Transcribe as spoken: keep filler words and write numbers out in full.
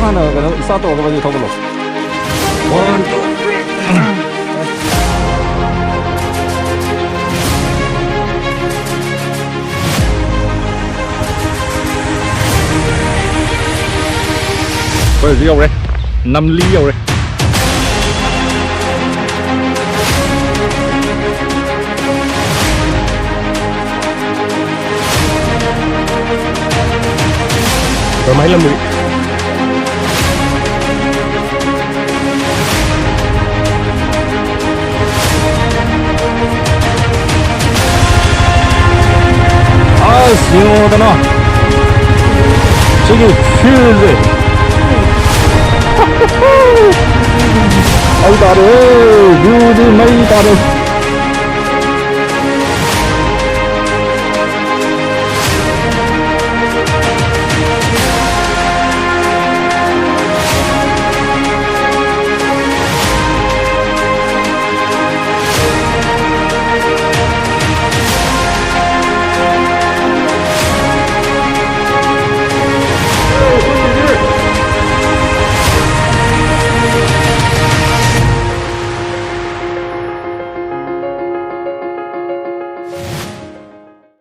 ꯍꯥꯟꯅ ꯀꯩꯅꯣ start ꯇꯧꯔꯒ ꯃꯁꯤ ꯊꯧꯒꯠꯂꯣ꯫ One, two, three. ꯑꯩꯈꯣꯏ ꯍꯧꯖꯤꯛ ꯌꯧꯔꯦ꯫ ꯅꯝꯂꯤ ꯌꯧꯔꯦ꯫ ꯀꯃꯥꯏꯅ ꯂꯝꯕꯤ? ꯑꯁ, ꯌꯦꯡꯉꯣꯗꯅ꯫ ꯁꯤꯒꯤ fieldꯁꯦ꯫ ꯃꯩ ꯇꯥꯔꯦ꯫ Viewꯗꯤ ꯃꯩ ꯇꯥꯔꯦ꯫